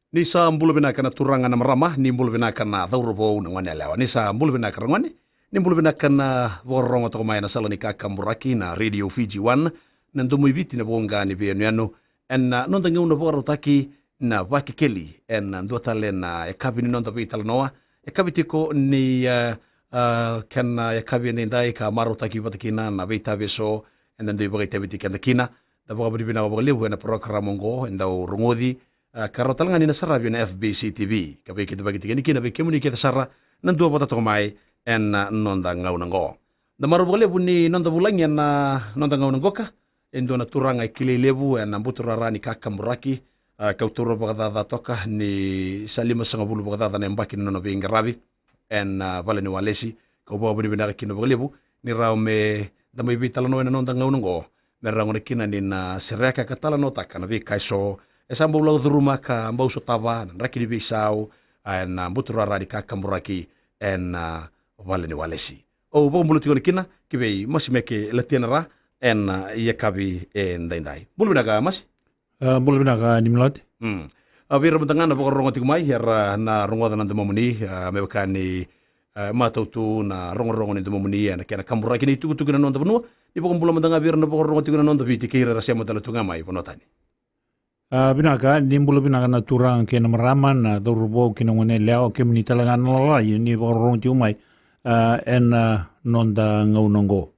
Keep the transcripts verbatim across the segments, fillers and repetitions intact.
Ni sa bula vinaka na turaga na marama, ni bula vinaka na cauravou na gone yalewa. Ni sa bula vinaka ragone, ni bula vinaka na vakarorogo toka mai ena sala ni kakaburaki na Radio Fiji One, na Domo i Viti na voqa ni veiyanuyanu. Ena noda gauna vakarautaki na Vakekeli, ena dua tale na yakavi ni noda veitalanoa. Yakavi tiko ni, a, a, kena yakavi edaidai ka marautaki vata kina na veitavi eso eda dui vakaitaviti keda kina. Da vakavinavinaka vakalevu ena parokaramu oqo, e dau rogoci, a, ka rawa tale ga ni na saravi ena F B C T V. Ka veikidavaki tiko yani kina vei kemuni kece sara na dua vata toka mai ena noda gauna oqo. Da marau vakalevu ni noda vulagi ena noda gauna qoka e dua na turaga e kilai levu ena buturara ni kakaburaki, a, kau taura vakacaca toka ni sa limasagavulu vakacaca na yabaki na nona veiqaravi ena, a, vale ni walesi. Kau vakavinavinaka kina vakalevu ni rawa me da mai veitalanoa ena noda gauna oqo, me rawa gona kina ni na sereka ka talanoataka na veika eso e sa bau lako curuma ka bau sotava na draki ni veisau, a, ena buturara ni kakaburaki ena, a, vale ni walesi. Au vakabula tiko yani kina ki vei Masimeke Latianara ena, a, yakavi edaidai. Bula vinaka Masi. A, bula vinaka Nimilote. Mm. A, vei ira mada ga na vakarorogo tiko mai era na rogoca na domomuni, a, me vaka ni, a, matau tu na rogorogo ni domomuni ena kena kaburaki na itukutuku ena noda vanua. Ni vakabula mada ga vei ira na vakarorogo tiko ena noda Viti kei ira era sema tale tu ga mai vanua tani. A, vinaka, ni bula vinaka na turaga kei na marama, na cauravou kei na gone yalewa, kemuni tale ga na lalai ni vakarorogo tiko mai, a, ena, a, noda gauna oqo.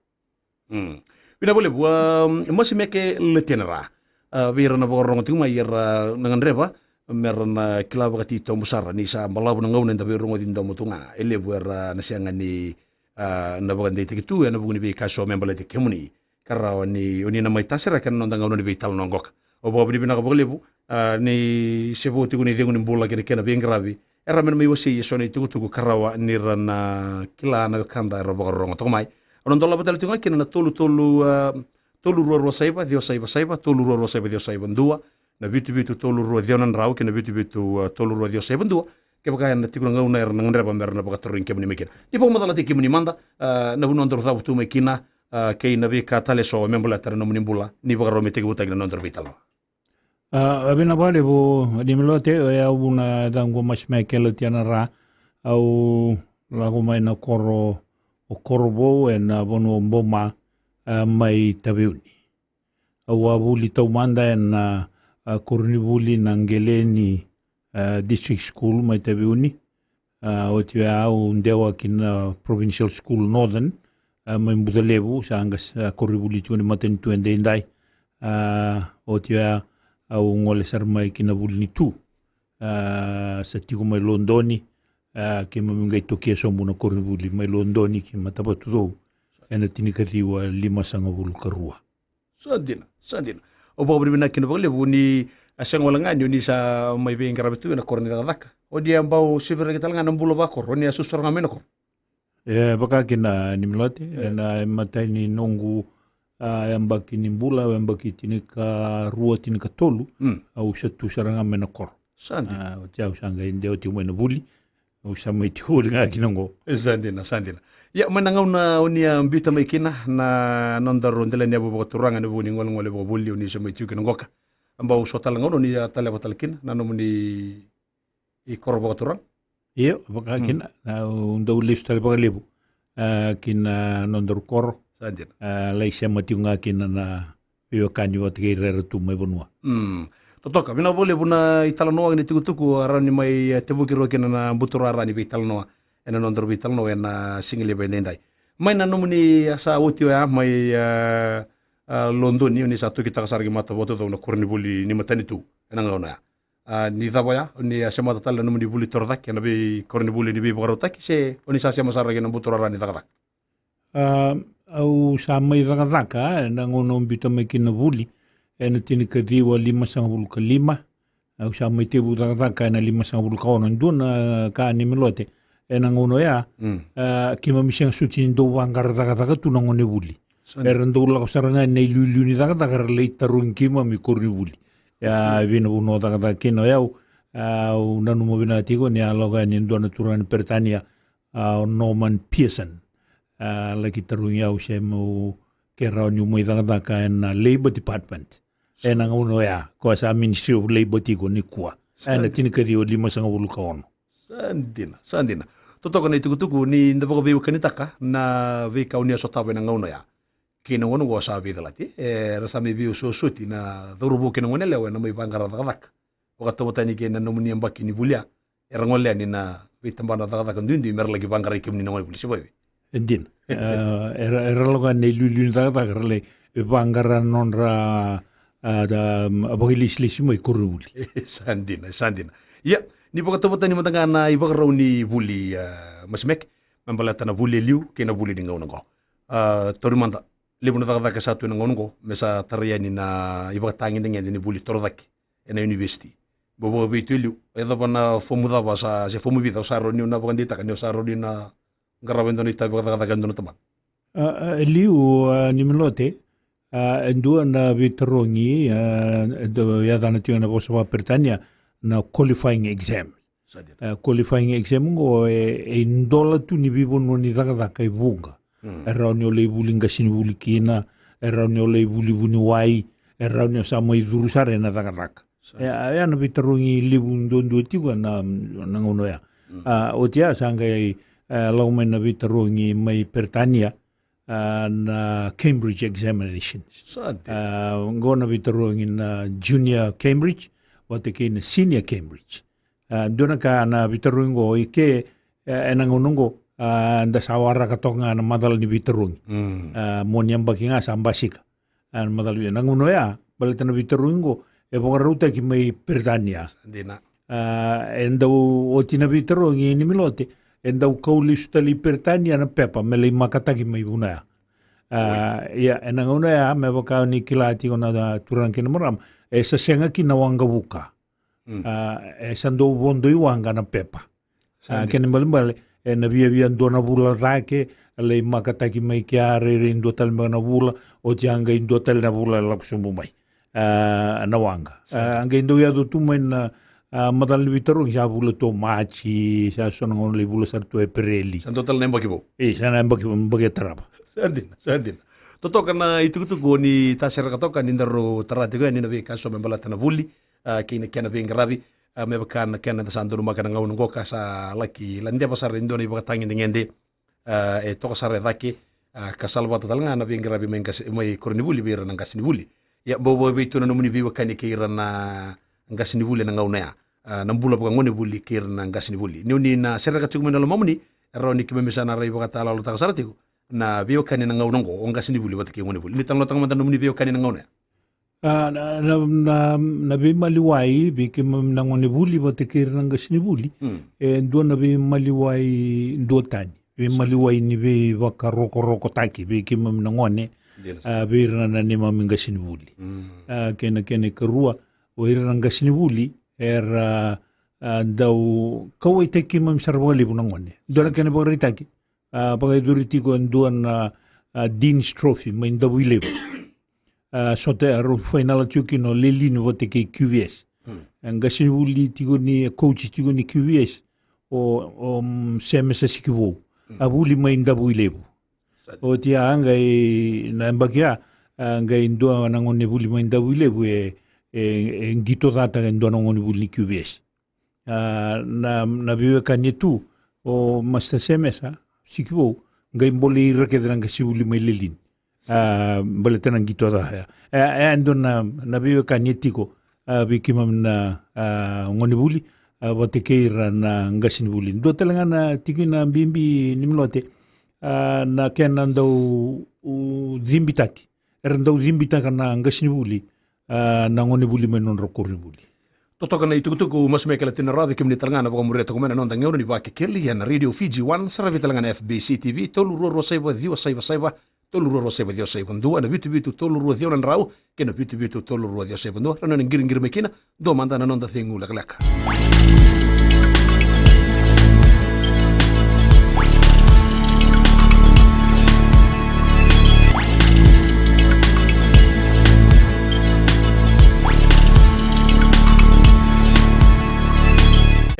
Mm. Vinaka vakalevu, a, Masimeke Latianara. A, vei ira na vakarorogo tiko mai era na gadreva me ra na kila vakatitobu sara ni sa balavu na gauna eda veirogoci domo tu ga. E levu era na sega ni, a, na vakadeitaki tu ena vuku ni veika eso me baleti kemuni. Ka rawa ni o ni na mai tasereka ena noda gauna ni veitalanoa qoka. Au vakavinavinaka vakalevu, a, ni se vo tiko ni cegu ni bula kei na kena veiqaravi, era me na mai wasei eso na itukutuku ka rawa ni ra na kila na wekada era vakarorogo toka mai. Au na dolava tale tiko ga kina na tolu tolu, a, tolu rua rua saiva ciwa saiva saiva, tolu rua rua saiva ciwa saiva dua, na vitu vitu tolu rua ciwa na drau kei na vitu vitu, a, tolu rua ciwa saiva dua. Kevaka ena tiko na gauna era na gadreva me ra na vakatarogi kemuni mai kina. Ni vakamacalataki kemuni mada, a, na vanua daru cavutu mai kina, a, kei na veika tale eso me baleta na nomuni bula ni vakarau me tekivutaki na nodaru veitalanoa. A, vinaka vakalevu Nimilote, o yau na yacaqu o Masimeke Latianara, au lako mai na koro o Korovou ena vanua o Boma, a, mai Taveuni. Au a vuli taumada ena, a, koronivuli na Qeleni, a, District School mai Taveuni. A, oti oya au dewa ki na Provincial School Northern, a, mai Bucalevu, sa qai sa koronivuli tiko ni matanitu edaidai. A, oti oya au gole sara mai ki na vuli ni tu. A, sa tiko mai Lodoni, a, keimami qai tokia sobu na koronivuli mai Lodoni ki Matavatucou ena tinikaciwa limasagavulu ka rua. Sa dina, sa dina. Au vakavinavinaka kina vakalevu ni a sega wale ga ni o ni sa mai veiqaravi tu ena koro ni cakacaka. O ni a bau siviraki tale ga na bula vakoro, o ni a susu sara ga mai na koro. E vaka kina Nimilote, e. Ena imatai ni noqu, a, yabaki ni bula, au yabaki tinikarua, tinikatolu, mm, au sa tu sara ga mai na koro. Sa dina. A, oti au sa qai dewa tiko mai na vuli. Au sa mai tiko voli ga kina oqo. E, sa dina, sa dina. Ia, mai na gauna o ni a biuta mai kina na nodaru delaniyavu vakaturaga ena vuku ni golegole vakavuli o ni sa mai tiko kina qoka. A bau so tale na gauna o ni a taleva tale kina na nomuni i koro vakaturaga? Io, vaka, mm, kina, au dau lesu tale vakalevu, a, kina nodaru koro. Sa dina. A, lai sema tiko ga kina na veiwekani vata kei ira era tu mai vanua. Mm. Totoka, vinaka vakalevu na italanoa kei na itukutuku, a, rawa ni mai, e, tevuki rua kina na buturara ni veitalanoa ena nodaru veitalanoa ena sigalevu edaidai. Mai na nomuni a sa oti oya mai, e, e, Lodoni, o ni sa tokitaka sara ki Matavatucou na koronivuli ni matanitu ena gauna oya. A, ni cava oya, o ni a semata tale na nomuni vuli torocake ena veikoronivuli ni veivakarautaki, se o ni sa sema sara kina buturara ni cakacaka? A, au sa mai cakacaka ena gauna au biuta mai kina vuli ena tinikaciwa limasagavulu ka lima. Au sa mai tekivu cakacaka ena limasagavulu ka ono. Dua na ka Nimilote, ena gauna oya, mm, a, keimami sega soti ni dau vaqara cakacaka tu na gone vuli. Sa dina. Era dau lako sara ga ena iliuliu ni cakacaka, era lai tarogi keimami koronivuli. Ia, mm, vei na vanua au cakacaka kina o yau, a, au nanuma vinaka tiko ni a lako yani e dua na turaga ni Peritania, a, o Norman Pearson. A, laki tarogi au se meu, ke rawa niu mai cakacaka ena Labour Department. Ena gauna oya, ko sa Ministry of Labour tiko nikua. Ena tinikaciwa limasagavulu ka ono. Sa dina, sa dina. Totoka na itukutuku ni da vakaveiwekanitaka na veika o ni a sotava ena gauna oya kei na gauna oqo sa veicalati. Era sa mai veiusuusuti na cauravou kei na goneyalewa ena mai vaqara cakacaka. Vakatauvatani kei na nomuni yabaki ni vuli ya, era gole yani na veitabana cakacaka duidui mera laki vaqarai kemuni na gonevuli, se vakaevei? E dina. Era, era lako yani na iliuliu ni cakacaka, era lai vaqara na nodra, a, vakailesilesi mai koronivuli. Sa dina, sa dina. Ia, ni vakatauvatani mada ga na ivakarau ni vuli, a, Masimeke, me baleta na vuli e liu kei na vuli ni gauna oqo. A, tauri mada, levu na cakacaka sa tu ena gauna oqo me sa tarai yani na ivakatagedegede ni vuli torocake ena univesiti. Bau vakaveitu e liu, e cava na fomu cava sa, se fomu vica o sa rawa ni o na vakadeitaka ni o sa rawa ni o na qarava e dua na itavi vakacakacaka e dua na tabana? A, a, e liu, a, Nimilote, a, e dua na veitarogi, a, e dau yacana tiko ena vosa vakaperitania na qualifying exam. Sa dina. E, qualifying exam oqo e, e idola tu ni veivanua ni cakacaka e vuqa. E rawa ni o lai vuli qasenivuli kina, e rawa ni o lai vuli vuniwai, e rawa ni o sa mai curu sara ena cakacaka. Sa dina. E, a, ya na veitarogi levu duadua tiko ena, na gauna oya. A, oti ya sa qai, e, lako mai na veitarogi mai Peritania, a, na Cambridge examinations. Sa dina. A, oqo na veitarogi na junior Cambridge vata kei na senior Cambridge. A, dua na ka na veitarogi oqo i ke, e, ena gauna oqo, a, da sa waraka toka ga na macala ni veitarogi. A, mo ni yabaki ga sa basika. A, na macala vei, na gauna oya, baleta na veitarogi oqo e vakarautaki mai Peritania. Sa dina. A, e dau oti na veitarogi, Nimilote, e dau kau lesu tale i Peritania na pepa me lai makataki mai vanua ya. A, ia, ena gauna oya, me vaka ni kila tiko na turaga kei na marama, e sa sega kina na waqavuka. A, e sa dau vodo i waqa na pepa. Sa dina. Kena ibalebale, ena viavia dua na vula cake, lai makataki mai kea, rairai dua tale beka na vula, oti ya qai dua tale na vula e lako sobu mai, a, na waqa. Sa dina. A, qai dau yaco tu mai na, a, macala ni veitarogi sa vula tu o Maji, sa so na gauna lai vula sara tu o Epereli. Sa dua tale na yabaki vou. E, sa na yabaki, yabaki e tarava. Sa dina, sa dina. Totoka na itukutuku o ni tasereka toka ni daru tara tiko yani na veika so me baleta na vuli, a, kei na kena veiqaravi, a, me vaka na kena da sa donumaka na gauna oqo ka sa laki ladeva sara e dua na ivakatagedegede, a, e toka sara e cake, a, ka salavata tale ga na veiqaravi mai qase, mai koronivuli vei ira na qasenivuli. Ia, bau vakaveitu na nomuni veiwekani kei ira na qasenivuli ena gauna ya. A, na bula vakagonevuli kei ira na qasenivuli. Ni o ni na sereka tiko mai na lomamuni, e rawa ni keimami sa na rai vakatalatala sara tiko na veiwekani ena gauna oqo, o qasenivuli vata kei gonevuli. Ni talanoataka mada na nomuni veiwekani ena gauna ya. A, na, na, na, na veimaliwai vei keimami na gonevuli vata kei ira na qasenivuli. Mm. E dua na veimaliwai duatani. Veimaliwai ni veivakarokorokotaki vei keimami na gone, dina sara, a, vei ira na neimami qasenivuli. Mm. A, kei na kena ikarua, o ira na qasenivuli era, a, dau kauwaitaki keimami sara vakalevu na gone. Dua na kena ivakaraitaki, a, vakayacori tiko e dua na, a, Dean's Trophy mai Davuilevu. A, sota, a, rau fainala tiko kina o Lelini vata kei Q V S. Hmm. A, qasenivuli tiko ni, coach tiko ni Q V S, o, o, mm, Semesa Sikivou. Hmm. A vuli mai Davuilevu. Sa dina. Oti ya, a qai na yabaki ya, a, qai dua na gone vuli mai Davuilevu e, e, e qito cataka e dua na gone vuli ni Q V S. A, na, na veiwekani e tu, o Master Semesa Sikivou, qai bolei ira kece na qasenivuli mai Lelini. A, baleta na qito ca ya. E, e, e dua na, na veiwekani e tiko, a, vei keimami na, a, gonevuli, a, vata kei ira na qasenivuli. Dua tale ga na tikina bibi, Nimilote, a, na kena dau, u, cibitaki. Era dau cibitaka na qasenivuli, a, na gonevuli mai nodra koronivuli. Totoka na itukutuku, Masimeke Latinara, vei kemuni tale ga na vakamuria toka mai na noda gauna ni Vakekeli ena Radio Fiji One, saravi tale ga na F B C T V, tolu rua rua saiva ciwa saiva saiva, tolu rua rua saiva ciwa saiva dua, ena vitu vitu tolu rua ciwa na drau, kei na vitu vitu tolu rua ciwa saiva dua, rawa ni o ni qiriqiri mai kina, dua mada na noda cegu lekaleka.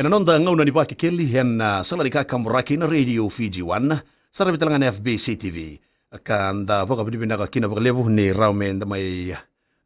Ena noda gauna ni Vakekeli ena, a, sala ni kakaburaki na Radio Fiji One, saravi tale ga na F B C T V. Ka da vakavinavinaka kina vakalevu ni rawa me da mai,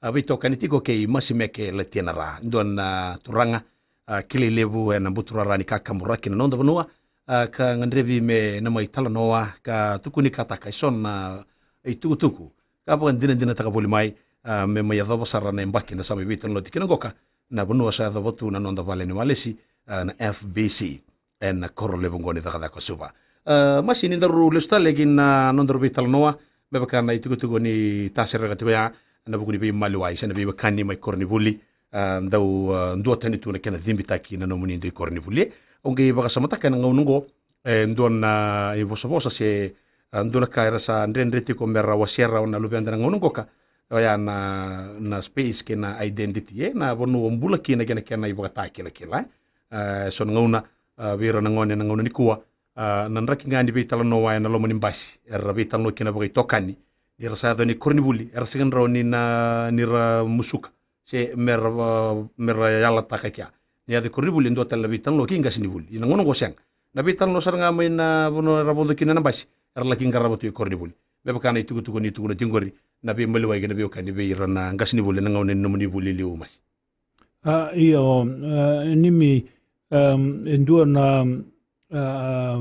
a, veitokani tiko kei Masimeke Latinara, dua na turaga, a, kilai levu ena buturara ni kakaburaki na noda vanua, a, ka gadrevi me na mai talanoa ka tukunikataka eso na itukutuku ka vakadinadinataka voli mai, a, me mai yacova sara na yabaki da sa mai veitalanoa tiko kina qoka, na vanua sa yacova tu na noda vale ni walesi, a, na F B C ena koro levu qo ni cakacaka o Suva. A, Masi, ni daru lesu tale ki na nodaru veitalanoa me vaka na itukutuku ni tasereka tiko ya ena vuku ni veimaliwai se na veiwekani mai koronivuli, a, dau, a, duatani tu na kena cibitaki na nomuni dui koronivuli. Au qai vakasamataka ena gauna oqo, e dua na ivosavosa se, a, dua na ka era sa dredre tiko me ra wasea rawa na luveda na gauna qoka, oya na, na space kei na identity, e na vanua o bula kina kei na kena ivakatakilakila, e. A, so na gauna, a, vei ira na gone na gauna nikua, a, na draki ga ni veitalanoa ena loma ni basi era veitalanoa kina vakaitokani, ni ra sa yaco ena koronivuli era sega ni rawa ni na, ni ra musuka se me ra, a, me ra yalataka e kea. Ni yaco i koronivuli e dua tale na veitalanoa kei qasenivuli. Ia na gauna oqo sega. Na veitalanoa sara ga mai na vanua era vodo kina na basi era laki qarava tu i koronivuli. Me vaka na itukutuku ni tukuna tiko qori, na veimaliwai kei na veiwekani vei ira na qasenivuli ena gauna ni nomuni vuli liu, Masi. A, io, a, Nimi, a, e dua na, a,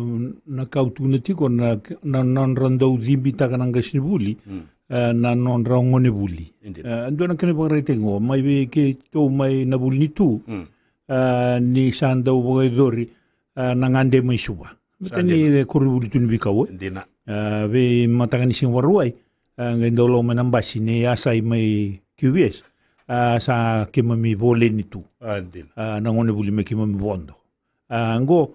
na ka au tukuna tiko na, na nodra dau cibitaka na qasenivuli, Mm. a, na nodra gonevuli. Indeed. A, e dua na kena ivakaraitaki qo, mai vei keitou mai na vuli ni tu, Mm. a, ni sa dau vakayacori, a, na gade mai Suva. Sa Matani dina. e koronivuli tu ni veikau, e. Dina. A, veimataka ni siga Vakarauwai, a, qai dau lako mai na basi ni a sai mai Q V S. A, sa keimami voleni tu. A, dina. A, na gonevuli me keimami vodo. A, qo,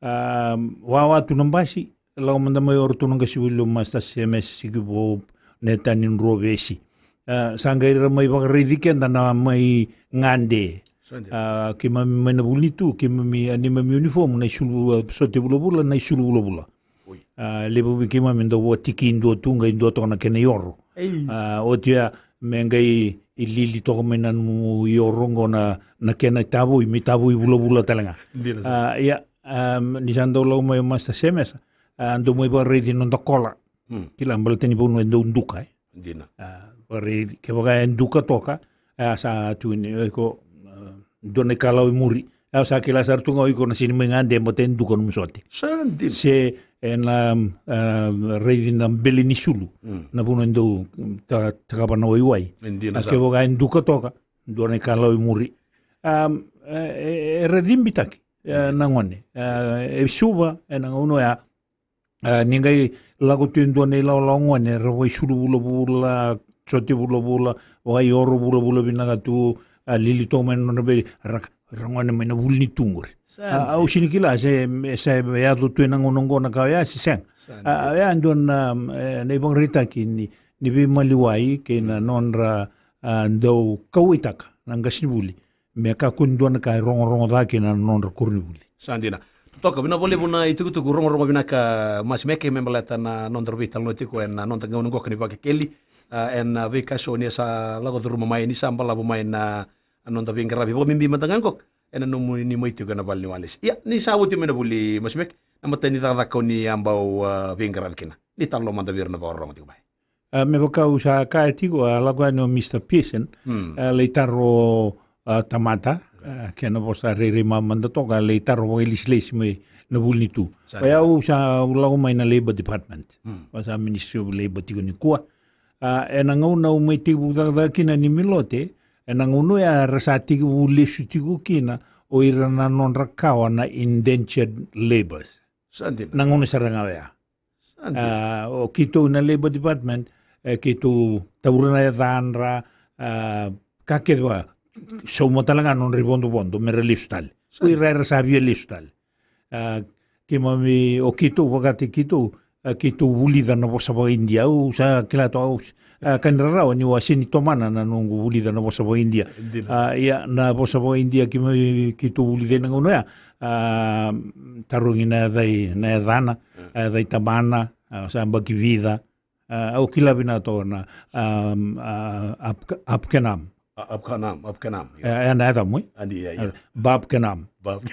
a, wawa tu na basi, lako mada mai o ratou na qasenivuli, o Master Semesa Sikivo, Netani Druvesi. A, sa qai ra mai vakaraici keda na mai gade. Sa dina. A, keimami mai na vuli ni tu, keimami, a, neimami uniform, na isulu, a, sote vulavula, na isulu vulavula. Oi. A, levu vei keimami dau vakatiki dua tu, qai dua toka na kena ioro. Ei. A, oti ya, me qai ilili toka mai na nomu ioro qo na, na kena itavoi, me itavoi vulavula tale ga. Dina sa. A, ia, a, ni sa dau lako mai o Master Semesa, a, dau mai vakaraici noda kola. Hmm. Kila baleta ni vanua e dau duka, e. Dina. A, vakaraici, kevaka e duka toka, a, sa tu ni, o iko, a, dua na ikalawa i muri. A, sa kila sara tu ga o iko na sega ni mai gade, baleta e duka nomu sote. Sa dina. Se, e na, a, raici na bele ni sulu. Mm. Na vanua e dau, ta, takava na waiwai. E dina sa. A, kevaka e duka toka, dua na ikalawa i muri. A, e, e, era cibitaki, e, na gone. A, e Suva, e na gauna oya, A, ni qai lako tu e dua na ilawalawa gone, ra vakaisulu vulavula, sote vulavula, vakaioro vulavula vinaka tu, a, lili toka mai na nodra bele, ra, ra gone mai na vuli ni tu qori. Sa A, dina. au sega ni kila se, se yaco tu e na gauna oqo na ka oya se sega. Sa A, dina. oya e dua na, e, na ivakaraitaki ni, ni veimaliwai kei na nodra, a, dau kauwaitaka na qasenivuli. Me kakua ni dua na ka e rogorogo cake na nodra koronivuli. Sa dina. Totoka, vinaka vakalevu na itukutuku, rogorogo vinaka Masimeke, me baleta na noda veitalanoa tiko ena noda gauna qoka ni Vakekeli, a, ena veika eso ni sa lako curuma mai, ni sa balavu mai na noda veiqaravi. Vakabibi mada ga qoka ena nomuni mai tiko ena vale ni walesi. Ia, ni sa oti mai na vuli Masimeke, na imatai ni cakacaka o ni a bau, a, veiqaravi kina. Ni talanoa mada vei ira na vakarorogo tiko mai. A, me vaka au sa kaya tiko, a lako yani o Mister Pearson, Hmm. a lai taro, a, tamata, a, kena vosa rairai mada toka, a lai taro vakailesilesi mai na vuli ni tu. Sa Oya dina. au sa, au lako mai na Labour Department. Hmm. Au sa Ministry of Labour tiko nikua. A, ena gauna au mai tekivu cakacaka kina ni Milote, ena gauna oya era sa tekivu lesu tiko kina o ira na nodra kawa na indentured labourers. Sa dina. Na gauna sara ga oya. Sa dina. A, o keitou na Labour Department, e, keitou taura na yacadra, a, ka kece vaka, sauma tale ga na nodra ivodovodo me ra lesu tale. Sa O ira era sa via lesu tale. A, keimami, o keitou, vakataki keitou, a, keitou vulica na vosa vakaIdia. Au sa kila toka, au, a, ka ni rarawa niu a sega ni tomana na noqu vulica na vosa vakaIdia. Dina. A, ia, na vosa vakaIdia keimami, keitou vulica ena gauna oya. A, tarogi na yaca i, na yacana, Mm. a, yaca i tamana, a, sa yabaki vica. A, au kila vinaka toka na, a, a, Ap-, Apkenam. A, Apkenam, Apkenam, E, ia. e na yacamu, e? Adi, ia, ia. A, Bapkenam. Bab-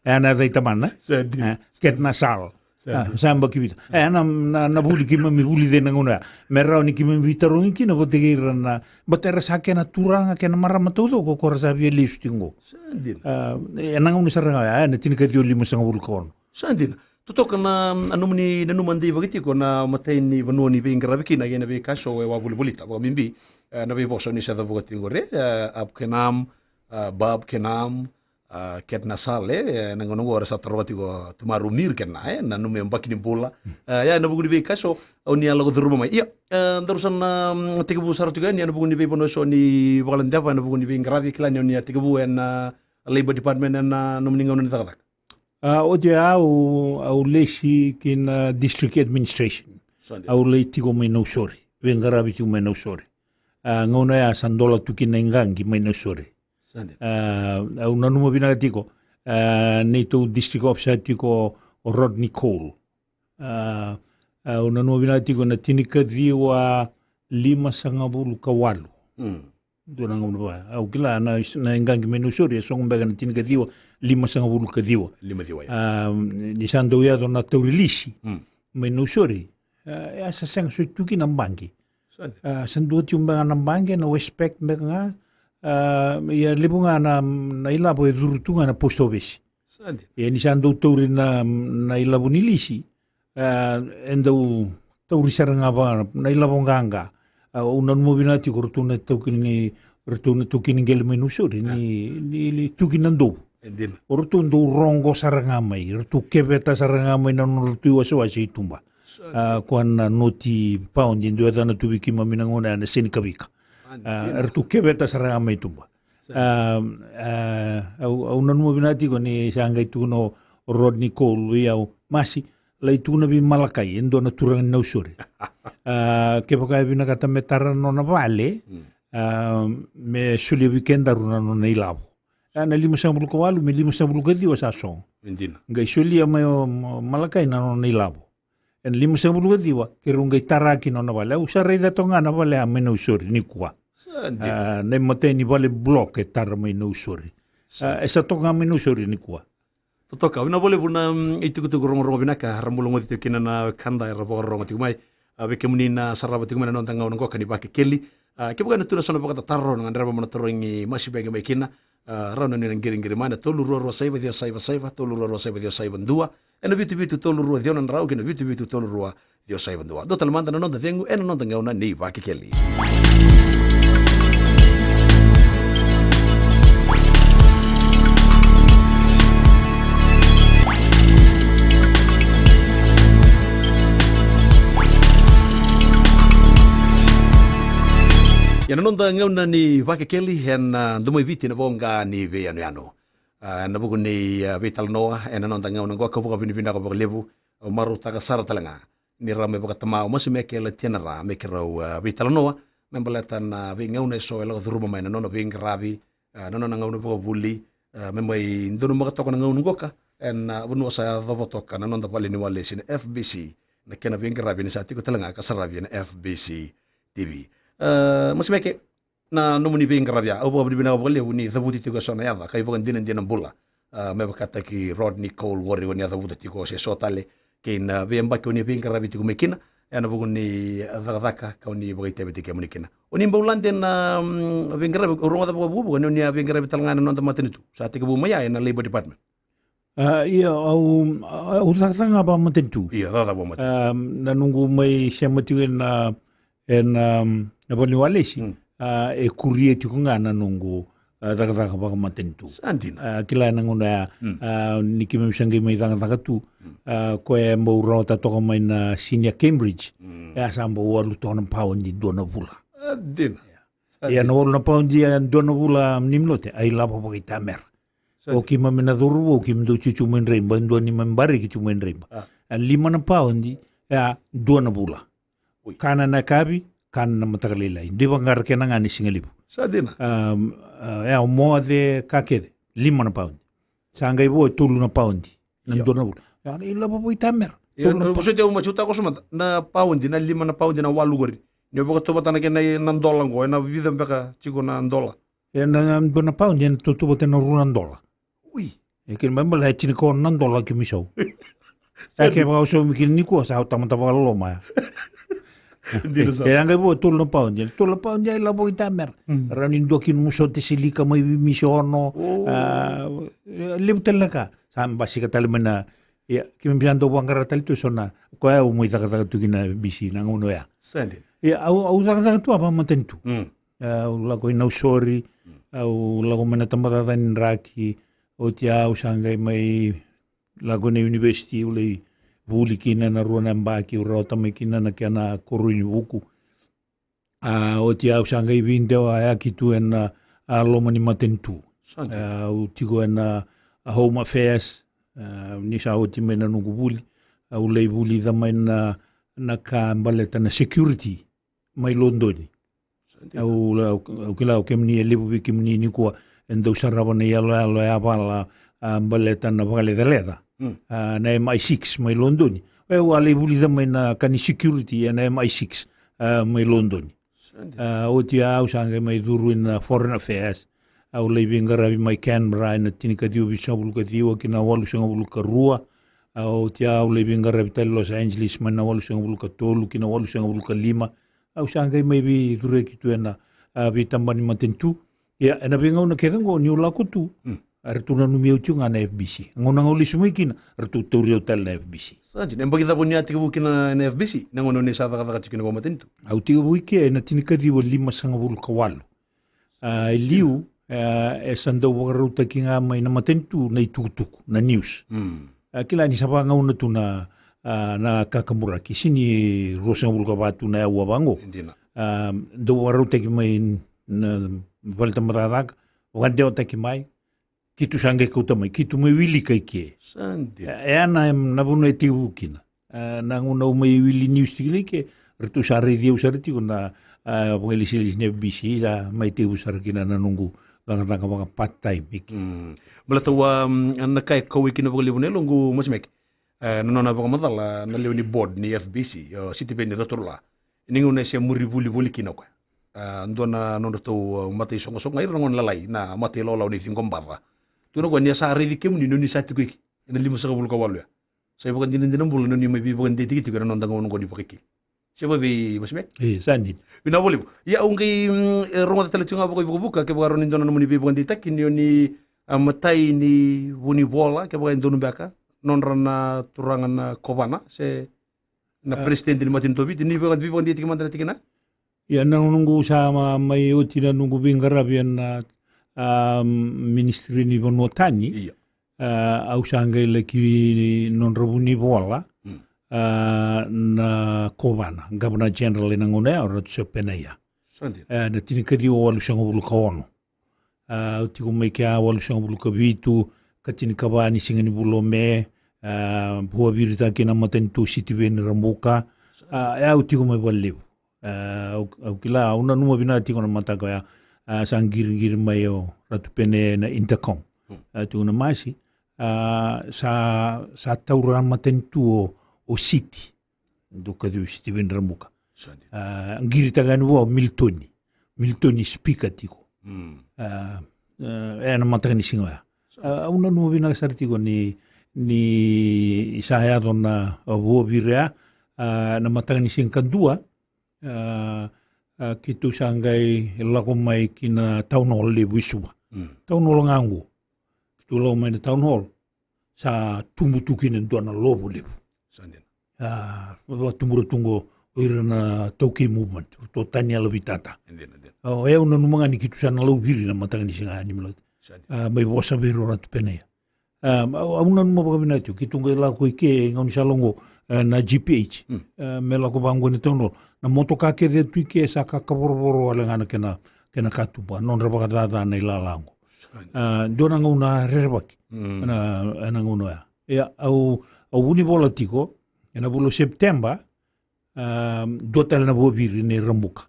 E na yaca i tamana, e? Sa dina. E, Ketnasal. Sa yabaki vitu. E, na, na, na vuli keimami vulica ena gauna ya. Me rawa ni keimami veitarogi kina vata kei ira na, baleta era sa kena turaga, kena marama taucoko ko ra sa via lesu tiko qo. Sa dina. A, ena gauna sara ga ya, ena tinikaciwa limasagavulu ka ono. Sa dina. Totoka, na nomuni nanuma deivaki tiko na imatai ni vanua ni veiqaravi kina kei na veika eso e wavolivolita, vakabibi, e, na veivosa ni sa cavuka tiko qori, e, Ab Kenam, e, Bab Kenam, a, Ketna Sale, e, na gauna qo era sa taroga tiko Tumaru Mir Ketna, e, na nomu yabaki ni bula. E, ia, ena vuku ni veika eso, o ni a lako curuma mai. Ia, e, daru sa na, mm, tekivu sara tiko yani, ena vuku ni veivanua eso ni vakaladeva, ena vuku ni veiqaravi, kila ni o ni a tekivu ena Labour Department, ena nomuni gauna ni cakacaka. A, oti au, au lesi ki na District Administration. Sa dina. Au lai tiko mai Nausori, veiqaravi tiko mai Nausori. A, gauna ya sa dola tu kina iqaqi mai Nausori. Sa dina. A, au nanuma vinaka tiko, a, neitou district officer tiko o Rodney Cole. A, au nanuma vinaka tiko na tinikaciwa limasagavulu ka walu. Mm. Dua na gauna vaka, au kila na, na iqaqi mai Nausori e sogo beka na tinikaciwa limasagavulu ka ciwa. Lima ciwa, ia. A, ni sa dau yaco na tauri lisi, mm, mai Nausori, a, e a sa sega soti tu kina baqe. Sa dina. A, sa dua tiko beka na baqe, na Westpac beka ga, a, ia levu ga na, na ilavo e curu tu ga na post office. Sa dina. Ia ni sa dau tauri na, na ilavo ni lisi, a, e dau tauri sara ga vaka na ilavo qaqa. A, au nanuma vinaka tiko ratou na taukei ni, ratou na taukei ni qele mai Nausori, a, ni, ni, ni tu ki na dovu. E dina. O ratou dau roqo sara ga mai, ratou keveta sara ga mai na nodratou iwasewase i tuba. Sa dina. A, koya na noti paudi e dau yacana tu vei keimami na gauna ya na seni kavika. A, e dina. Ratou keveta sara ga mai tuba. Sa. A, a, au, au nanuma vinaka tiko ni sa qai tukuna o Rodney Cole vei au, Masi, lai tukuna vei Malakai, e dua na turaga ni Nausori. A, kevaka e vinakata me tara na nona vale, mm, a, me solia vei kedaru na nona ilavo. A, na limasagavulu ka walu me limasagavulu ka ciwa sa sogo. E dina. Qai solia mai o Ma-, Malakai na nona ilavo. Ena limasagavulu ka ciwa, keirau qai tara kina nona vale. Au sa raica toka ga na vale ya mai Nausori nikua. Sa dina. A, na imatai ni vale block e tara mai Nausori. Sa. A, e sa toka ga mai Nausori nikua. Totoka, vinaka vakalevu na, mm, itukutuku rogorogo vinaka, ra bula goci tiko kina na wekada era vakarorogo tiko mai. A, vei kemuni na sarava tiko mai na noda gauna qoka ni Vakekeli. A, kevaka e na tu na so na vakatataro, na gadreva mo na tarogi Masi Baqe mai kina. A, rawa ni na qiriqiri mai na tolu rua rua saiva ciwa saiva saiva, tolu rua rua saiva ciwa saiva dua, e na vitu vitu tolu rua ciwa na drau, kei na vitu vitu tolu rua ciwa saiva dua. Dua tale mada na noda cegu e na noda gauna ni Vakekeli. E na noda gauna ni Vakekeli e na, a, Domoiviti na voqa ni veiyanuyanu. A, e na vuku ni, a, veitalanoa e na noda gauna qoka, au vakavinavinaka vakalevu, au marautaka sara tale ga ni rawa me vakatama o Masi Meke Latianara me keirau, a, veitalanoa me baleta na veigauna e so e lako curuma mai na nona veiqaravi, a, na nona gauna vakavuli, a, me mai donumaka toka na gauna qoka e na, a, vanua sa yacova toka na noda valeniwalesi na F B C, na kena veiqaravi ni sa tiko tale ga ka saravi e na F B C T V. A, Masi Meke, na nomuni veiqaravi ya, au vakavinavinaka vakalevu ni cavuti tiko e so na yaca ka ivakadinadina bula. A, me vakataki Rodney Cole qori o ni a cavuta tiko, se so tale, kei na veiyabaki o ni veiqaravi tiko mai kina e na vuku ni, a, cakacaka ka o ni vakaitavitaki kemuni kina. O ni bau lade na, mm, veiqaravi, au rogoca vakavukavuka ni o ni a veiqaravi tale ga e na noda matanitu, sa tekivu mai ya e na Labour Department. A, ia, au, au cakacaka ga vakamatanitu. Ia, cakacaka vakamatanitu. A, na noqu mai sema tiko e na, e na, na valeniwalesi. Mm. A, e kuria tiko ga na noqu, a, cakacaka vakamatanitu. Sa dina. A, kila e na gauna ya, mm, a, ni keimami sa qai mai cakacaka tu. Mm. A, koya e bau rawata toka mai na Senior Cambridge. Mm. E a sa bau walu toka na paudi dua na vula. Sa dina. Ia. Sa dina. Na walu na paudi e dua na vula, ni minote, a ilavo vakaitamera. Sa dina. O keimami na cauravou, keimami dau tiko mai Draiba, dua neimami bareki tiko mai Draiba. A. A lima na paudi, e a dua na vula. Ui. Kana na yakavi, kana na mataka lailai. Dui vaqara kena ga ni sigalevu. Sa dina. A, a, e a moce ka kece, lima na paudi. Sa qai vo e tolu na paudi. Na, io, dua na vula. Ia, na ilavo vakaitamera. Ia, tolu na, na pa- vosoti au Masi, au takoso mada. Na paudi, na lima na paudi, na walu qori, ni o vakatautauvata na kena, na dola qo, e na vica beka tiko na dola? E na, na dua na paudi e na tautauvata e na rua na dola. Ui. E kena ibalebale e tinikaono na dola keimami sau. Sa kevaka o saumi kina nikua sa tamata vakaloloma ya. Dina sara. E a qai vo tolu na paundi, tolu na paundi ya i lavo i tamera. Rawa ni dua kina mu sote silika mai vei misi ono. Levu tale na ka sa basika tale mai na. Ia keimami sa dau vaqara tale tu e so na, koya au mai cakacaka tu kina F B C na gauna oya. Ia au cakacaka tu a vakamatanitu. Au lako i Nausori, au lako mai na tabacakacaka ni draki. Oti au sa qai mai lako na university, au lai vuli kina na rua na yabaki, au rawata mai kina na kena koroi ni vuku. A oti au sa qai veidewa yaki tu ena a loma ni matanitu. Au tiko ena a Home Affairs. Ni sa oti mai na noqu vuli, au lai vulica mai na na ka baleta na security mai Lodoni. Au kila o kemuni e levu vei kemuni nikua e dau sarava na iyaloyalo e a vala a baleta na vakalecaleca. Na M I six mai Lodoni. Au a lai vulica mai na ka ni security ena M I six mai Lodoni. Oti au sa qai mai curu ina Foreign Affairs. Au lai veiqaravi mai Canberra ena tinikaciwa vitusagavulu ka ciwa ki na walusagavulu ka rua. Oti au lai veiqaravi tale Los Angeles mai na walusagavulu ka tolu ki na walusagavulu ka lima. Au sa qai mai veicureki tu ena veitaba ni matanitu. Ia ena veigauna kece oqo niu lako tu, eratou nanumi au tiko ga na F B C. Gauna ga au lesu mai kina, eratou tauri au tale na F B C. Sa dina. E baki cava ni a tekivu kina ena F B C na gauna ni sa cakacaka tiko kina vakamatanitu? Au tekivu i ke ena tinikaciwa limasagavulu ka walu. E liu e sa dau vakarautaki ga mai na matanitu na itukutuku, na news. Kila ni sa vakagauna tu na na kakaburaki, sini ruasagavulu ka va tu na yaua vaqo. Dau vakarautaki mai na valetabacakacaka, vakadewataki mai, keitou sa qai kauta mai, keitou mai wilika i ke. E a na vanua e tekivu kina. Na gauna au mai wili news tiko kina i ke, ratou sa raici au sara tiko na vakailesilesi ni F B C, sa mai tekivu sara kina na noqu cakacaka vaka part time i ke. Baleta au a na ka e kauwai kina vakalevu na yaloqu Masimeke. Na nona vakamacala na lewe ni board ni F B C, o Sitiveni Raturula. Ni gauna e se muri vuli voli kina o koya. Dua na nodratou mataisoqosoqo ga ira na gone lalai na mata ilawalawa ni ciqobaca. Tukuna o koya ni a sa raici kemuni ni oni sa tiko i ke ena limasagavulu ka walu ya. Sa ivakadinadina bula ni oni mai veivakadeitaki tiko ena noda gauna oqo ni Vakekeli. Se vavei Masimeke? E sa dina. Vinaka vakalevu. Ia au qai rogoca tale tiko ga vakaivukavuka kevaka rawa ni dua na nomuni veivakadeitaki ni oni a matai ni vunivola kevaka e donu beka, nodra na turaga na kovana se na peresitedi ni matanitu o Viti, ni veivakadeitaki mada na tikina. Ia na noqu sa mai oti na noqu veiqaravi ena ministry ni vanua tani. Au sa qai laki nodra vunivola na kovana, Governor General ena gauna ya o Ratu Sepenaia. Na tinikaciwa walusagavulu ka ono. Au tiko mai kea walusagavulu ka vitu, ka tinikava ni siga ni vula o Me. Vakaviritaki na matanitu o Sitiveni Rabuka. Au tiko mai vakalevu. Au kila, au nanuma vinaka tiko na mataka oya. Sa qiriqiri mai o Ratu Pene na intercom. Tiko na masi. Sa taura na matanitu o Siti. Dou kacivi Sitiveni Rabuka. Qiritaka yani vua o Miltoni. Miltoni speaker tiko. Ena mataka ni siga oya. Au nanuma vinaka sara tiko ni ni sa yaco na vuaviri ya. Na mataka ni siga kadua keitou sa qai lako mai ki na town hall levu i Suva. Town hall ga oqo. Keitou lako mai na town hall, sa tubu tu kina e dua na lovo levu. Sa dina. A vakatubura tu qo o ira na taukei movement, ratou tani yalo vitata. E dina, e dina. O yau nanuma ga ni keitou sa na lauviri na mataka ni siga ni milati. Sa dina. A mai vosa vei ira o Ratu Penaia. A au nanuma vakavinaka tiko, keitou qai lako i ke, gauna sa lako qo na G P H. Me lako vaqo ni town hall. Na motoka kece tu i ke sa kakavorovoro wale ga na kena kena katuba, nodra vakacaca na ilala qo. Dua na gauna rerevaki ena gauna oya. Ia au, au vunivola tiko ena vula o Sepiteba. Dua tale na vuaviri nei Rabuka.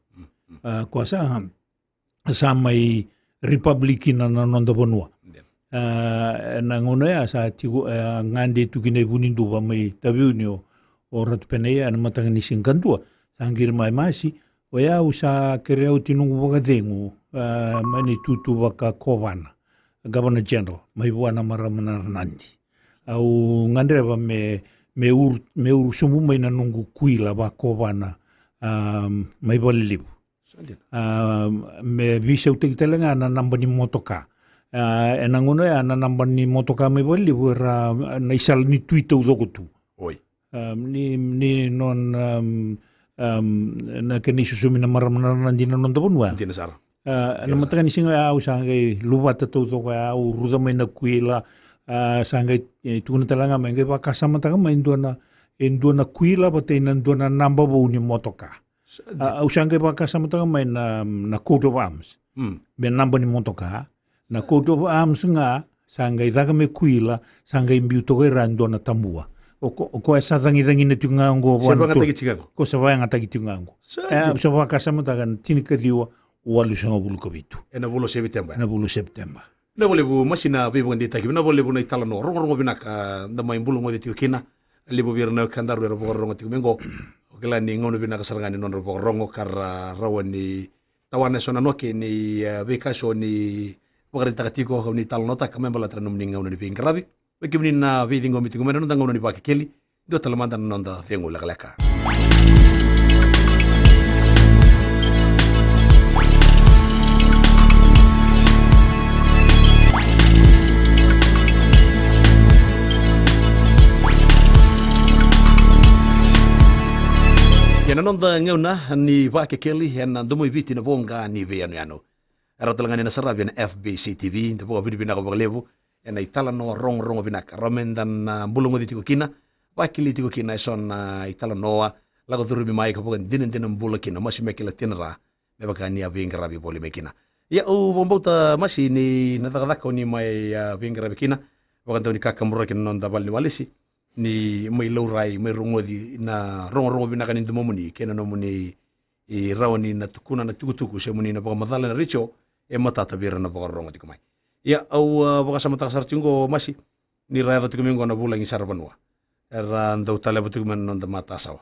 Koya sa, sa mai republic kina na noda vanua. Ena gauna oya sa tiko, gade tu kina i Vuniduva mai Taveuni o Ratu Penaia ena mataka ni siga kadua. Sa qiri mai masi, o yau sa kerea oti noqu vakacegu mai na itutu vakakovana, Governor General, mai vua na marama na Ranadi. Au gadreva me, me uru, me uru sobu mai na noqu kuila vakovana, a, mai valelevu. Sa dina. A, me veisautaki tale ga na naba ni motoka. A, ena gauna oya na naba ni motoka mai valelevu era na isala ni Tui taucoko tu. Oi. A, ni, ni non, a, a, na kena isosomi na marama na, na dina noda vanua. Dina sara. A, na mataka ni siga oya au sa qai luvata taucoko ya, au ruca mai na kuila, a, sa qai, e, tukuna tale ga mai, qai vakasamataka mai e dua na, e dua na kuila vata ina dua na naba vou ni motoka. Sa dina. A, au sa qai vakasamataka mai na, na coat of arms. Mm. Me naba ni motoka. Na coat of arms ga, sa qai caka me kuila, sa qai biu toka ira dua na tabua. O ko, o koya sa cagicagina tiko ga oqo. Se vakayagataki tiko ga oqo. Ko sa vakayagataki tiko ga oqo. Sa dina. E, au sa vakasamataka na tinikaciwa walusagavulu ka vitu. Ena vula o Sepiteba. Ena vula o Sepiteba. Na valevu Masi na veivakadeitaki, na valevu na italanoa rogorogo vinaka da mai bulagoci tiko kina. Levu vei ira na wekadaru era vakarorogo tiko mai oqo. O kila ni gauna vinaka sara ga ni nodra vakarorogo ka ra rawa ni tawana eso na noke ni, e, veika eso ni vakaraitaka tiko, kau ni talanoataka me baleta na nomuni gauna ni veiqaravi. Vei kemuni na veiciqomi tiko mai na noda gauna ni Vakekeli, dua tale mada na noda cegu lekaleka. Ia na noda gauna ni Vakekeli ena Domo i Viti na voqa ni veiyanuyanu. E rawa tale ga ni na saravi ena F B C T V, da vakavinavinaka vakalevu ena italanoa rogorogo vinaka. Rawa meda na bulagoci tiko kina, vakili tiko kina eso na italanoa, lako curumi mai ka vakadinadina bula kina, Masi Mekila Tinara, me vaka ni a veiqaravi voli mai kina. Ia au vakabauta Masi ni na cakacaka o ni mai, a, veiqaravi kina, vakadau ni kakaburaki na noda vale ni walesi, ni mai laurai, mai rogoci na rogorogo vinaka ni domomuni kei na nomuni i rawa ni na tukuna na tukutuku se muni na vakamacala ena retio, e matata vei ira na vakarorogo tiko mai. Ia au, a, vakasamataka sara tiko oqo Masi, ni ra yaco tiko mai oqo na vulagi saravanua era dau taleva tiko mai na noda matasawa.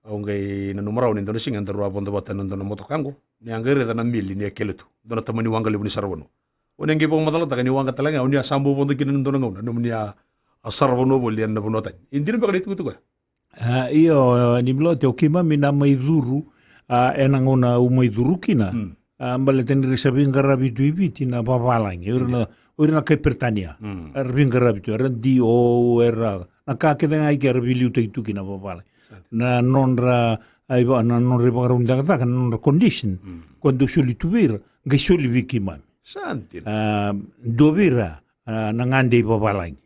Au qai nanuma rawa ni dua na siga daru a vodo vata ena dua na motoka oqo, ni a qai raica na meli ni a kele tu, dua na tamani waqa levu ni saravanua. O ni a qai vakamacalataka ni waqa tale ga o ni a sa bau vodo kina ena dua na gauna, nomuni a, a saravanua voli ena vanua tani. E dina beka na itukutuku ya? A, io, ni Milote, o keimami na mai curu, a, ena gauna au mai curu kina. Mm. A, baleta ni ra sa veiqaravi tu i Viti na vavalagi. O ira na, o ira na kai Peritania. Mm. Era veiqaravi tu, era D O, era, na ka kece ga i ke era veiliutaki tu kina vavalagi. Sa dina. Na nodra, a, iva-, na nodra ivakarau ni cakacaka, na nodra condition. Mm. Koya dau soli tu vei ira, qai soli vei keimami. Sa dina. A, dua vei ira, a, na gade i vavalagi.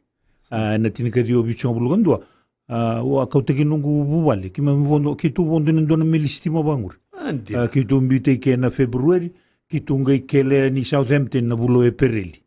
A, ena tinikaciwa vitusagavulu ka dua. A, au a kauta kina noqu vuvale, keimami vodo, keitou vodo ena dua na meli sitima vaqori. A, dina. A, keitou biuta i ke ena February, keitou qai kele ni Southampton na vula o Epereli.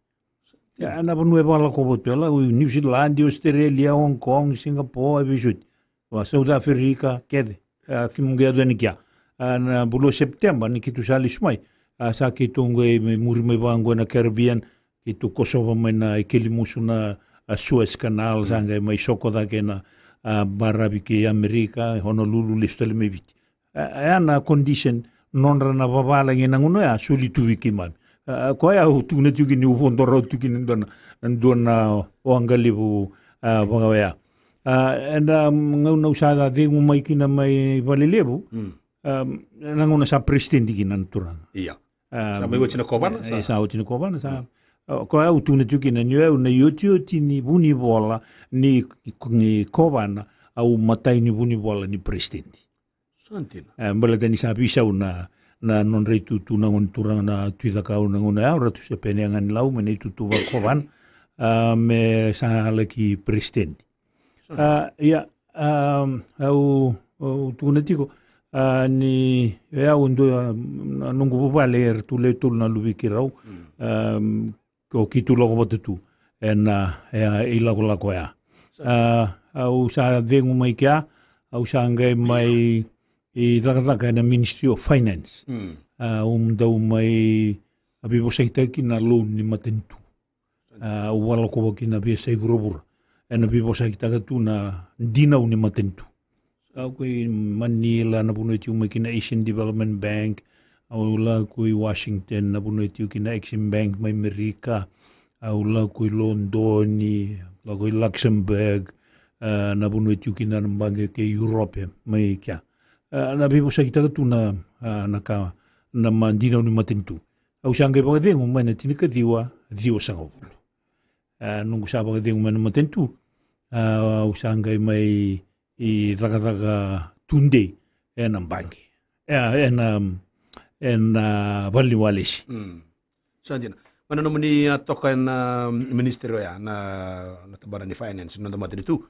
Ia, na vanua e vakalakova tu, e lako i New Zealand, Australia, Hong Kong, Singapore, e veisoti. Vaka South Africa, kece. A, keimami qai yaco yani kea. A, na vula o September, ni keitou sa lesu mai. A, sa keitou qai mai muri mai vaqo ena Caribbean, keitou kosova mai na ikeli musu na, a, Suez Canal, sa qai mai soko cake na, a, baravi kei Amerika, Honolulu, lesu tale mai Viti. A, a, ya na condition, nodra na vavalagi ena gauna oya, soli tu vei keimami. A, koya au tukuna tiko kina niu vodo rawa tiko kina dua na, dua na waqa levu, a, vaka oya. A, ena gauna au sa cegu mai kina mai Valelevu, mm, a, na gauna sa peresitedi kina na turaga. Ia. Sa mai oti na kovana, sa? E, sa oti na kovana, sa. Mm. A, koya au tukuna tiko kina ni au na iotioti ni vunivola ni, ni kovana, au matai ni vunivola ni peresitedi. Sa dina. E, baleta ni sa veisau na, na nodra itutu na gone turaga na Tui Cakau na gauna ya, o Ratu Sepene Ganilau, mai na itutu vakakovana, a, me sa laki peresitedi. Sa dina. A, ia, a, au, au tukuna tiko, a, ni, e, au dua, a, na noqu vuvale eratou lewe tolu na luvei keirau. Mm. A, ko keitou lako vata tu ena, e, ilakolako ya. Sa. A, au sa cegu mai kea, au sa qai mai cakacaka ena Ministry of Finance. Mm. A, au dau mai veivosakitaki na loan ni matanitu. A, au vakalako vata kina veiyasai vuravura ena veivosakitaka tu na dinau ni matanitu. Sa lako i Manila, na vanua e tiko mai kina Asian Development Bank. Au lako i Washington, na vanua e tiko kina Exim Bank mai Amerika. Au lako i Lodoni, lako i Luxembourg. e, na vanua e tiko kina na baqe kei Europe mai kea. E, na veivosakitaka tu na, e, na ka, na madinau ni matanitu. Au sa qai vakacegu mai na tinikaciwa ciwasagavulu. E, noqu sa vakacegu mai na matanitu, e, au sa qai mai cakacaka tudei ena baqe, e, ena, ena vale ni walesi. Mm. Sa dina. Mai na nomuni, a, toka ena, a, ministry oya, na, na tabana ni finance, na noda matanitu.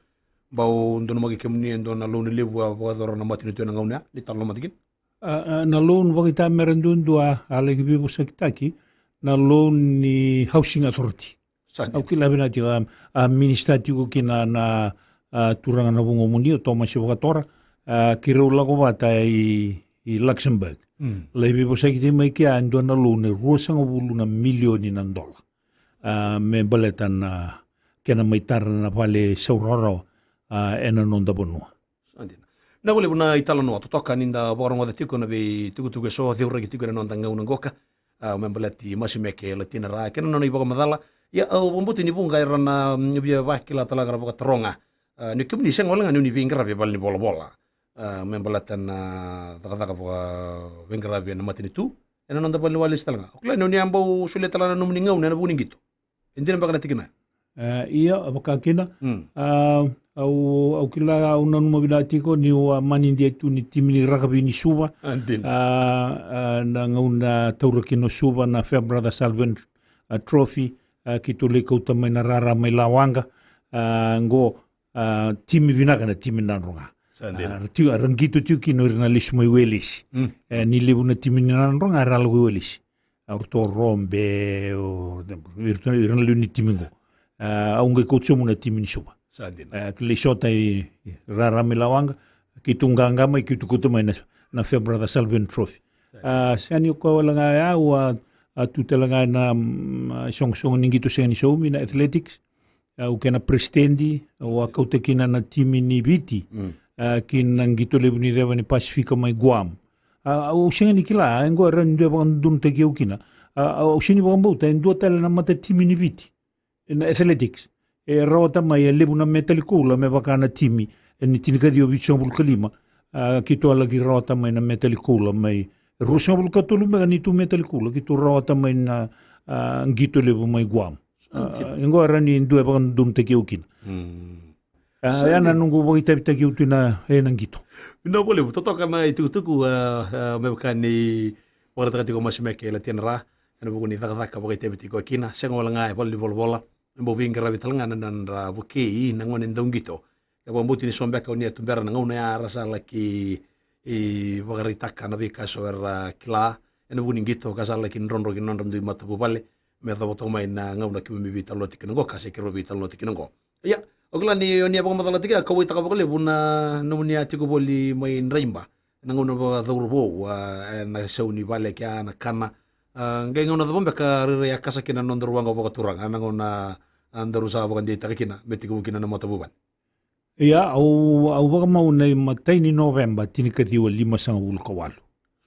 Bau donumaki kemuni e dua na loan levu a vakayacora na matanitu ena gauna ya, ni talanoa mada kina. A, a, na loan vakaitamera duadua a laki veivosakitaki, na loan ni Housing Authority. Sa dina. Au kila vinaka tiko, a, a minister tiko kina na, a, turaga na vuqa muni, o Thomas Vakatora, a, keirau lako vata i, i Luxembourg. Mm. Lai veivosakitaki mai kea e dua na loan e ruasagavulu na milioni na dola. A, me baleta na kena mai tara na vale saurawarawa, a, ena noda vanua. Sa dina. Vinaka vakalevu na italanoa totoka ni da vakarogoca tiko na veitukutuku eso, ceuraki tiko ena noda gauna qoka. A, me baleti Masimeke Latinara kei na nona ivakamacala. Ia, au vakabauta ni vuqa era na, mm, via vakila tale ga, era vakataroga. A, ni kemuni sega wale ga ni oni veiqaravi e vale ni volavola. A, me baleta na cakacaka vakaveiqaravi ena matanitu, ena noda vale ni walesi tale ga. Au kila ni oni a bau solia tale ga na nomuni gauna ena vuku ni qito. E dina beka na tikina ya? E, ia, vaka kina. Mm. A, au, au kila, au nanuma vinaka tiko niu a manidia tu ni timi ni rakavi ni Suva. A, dina. A, a, na gauna taura kina o Suva na Fair Brother Salvation, a, Trophy, a, keitou lai kauta mai na rara mai Lawaqa. A, qo, a, timi vinaka na timi Nadroga. Sa dina. A, ra tiko, ra qito tiko kina o ira na lesu mai Welesi. Mm. E, ni levu na timi ni Nadroga era lako i Welesi. A, o ratou o Robe, o, iratou, ira na lewe ni timi qo. A, au qai kauta sobu na timi ni Suva. Sa dina. A, kilai sota i, i rara mai Lawaqa, keitou qaqa mai, keitou kauta mai na, na Fair Brother Salvation Trophy. Sa dina. A, sega ni o koya wale ga ya, au a, a tu tale ga na, mm, a, sogosogo ni qito sega ni saumi, na athletics. Au kena peresitedi, au a kauta kina na timi ni Viti, mm, a, ki na qito levu ni ceva ni Pasifika mai Guam. A, au sega ni kila, e qo e rawa ni dua e vakadodonutaki au kina. A, au sega ni vakabauta, e dua tale na matatimi ni Viti ena athletics. E rawata mai e levu na metali koula me vaka na timi, e ni tinikaciwa vitusagavulu ka lima. A, keitou a laki rawata mai na metali koula mai, ruasagavulu ka tolu beka ni tu metali koula, keitou rawata mai na, a, qito levu mai Guam. A, e qo e rawa ni dua e vakadodonutaki au kina. Mm. A, sa ya na noqu vakaitavitaki au tu ena, ena qito. Vinaka vakalevu, totoka na itukutuku, a, a, me vaka ni vakaraitaka tiko o Masimeke Latinara, ena vuku ni cakacaka vakaitavi tiko kina, sega wale ga e vale ni volavola, e bau veiqaravi tale ga na nodra vukei na gone dauqito. Ka vakabauti ni so beka oni a tubera na gauna ya, ra sa laki, i, vakaraitaka na veika eso era kila ena vuku ni qito, ka sa laki drodro ki na nodra dui matavuvale me yacova toka mai na gauna keimami veitalanoa tiko kina qo, ka se keirau veitalanoa tiko kina qo. Ia, au kila ni oni a vakamacala tiko, a kauwaitaka vakalevu na nomuni a tiko voli mai Draiba ena gauna vakacauravou, a, ena sau ni vale kea, na kana. A, qai gauna cava beka rairai a kasa kina na nodaru waqa vakaturaga, na gauna, a, daru sa vakadeitaka kina me tekivu kina na matavuvale? Ia, au, au vakamau na imatai ni Noveba, tinikaciwa limasagavulu ka walu.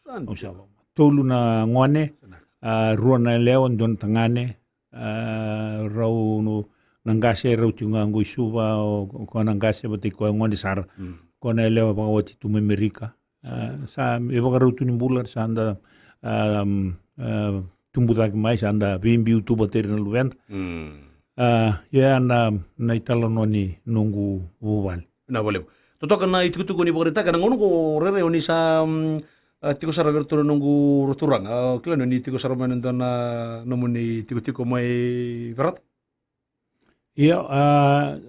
Sa dina. Au sa vakamau. Tolu na gone, sa vinaka, a, rua na yalewa, dua na tagane, a, rau no, na qase, rau tiko ga qo i Suva, o, o koya na qase, vata kei koya gone sara. Mm. Koya na yalewa vakawati tu mai Merika. A, sa, e vakarau tu ni bula, sa da, a, a, tubu cake mai, sa da veibiu tu vata ira na luveda. Mm. A, ia na, na italanoa ni noqu vuvale. Vinaka vakalevu. Totoka na itukutuku ni vakaraitaka, na gauna qo rairai oni sa, mm, a, tiko sara vei iratou na noqu ra turaga. A, kila ni oni tiko sara mai na dua na nomuni tikotiko mai Verata? Ia, a,